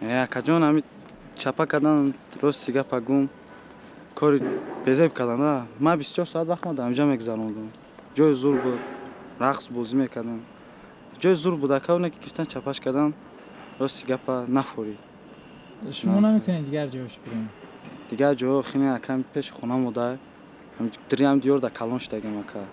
Акаҷон, ҳами чапа кардан, рости гапа гум, кори безеб кардан. Ман 24 соат вақт дар ҳамҷа мегузарондам. Ҷои зур буд, рақс бозӣ мекардем. Ҷои зур буд, ака, оне ки гирифтан чапаш кардан, рости гапа нафорид. Шумо наметавонед дигар ҷош бирем? Дигар ҷоҳо хеле, ака, пеши хона мода, дриам диёр да калон шудагем, ака.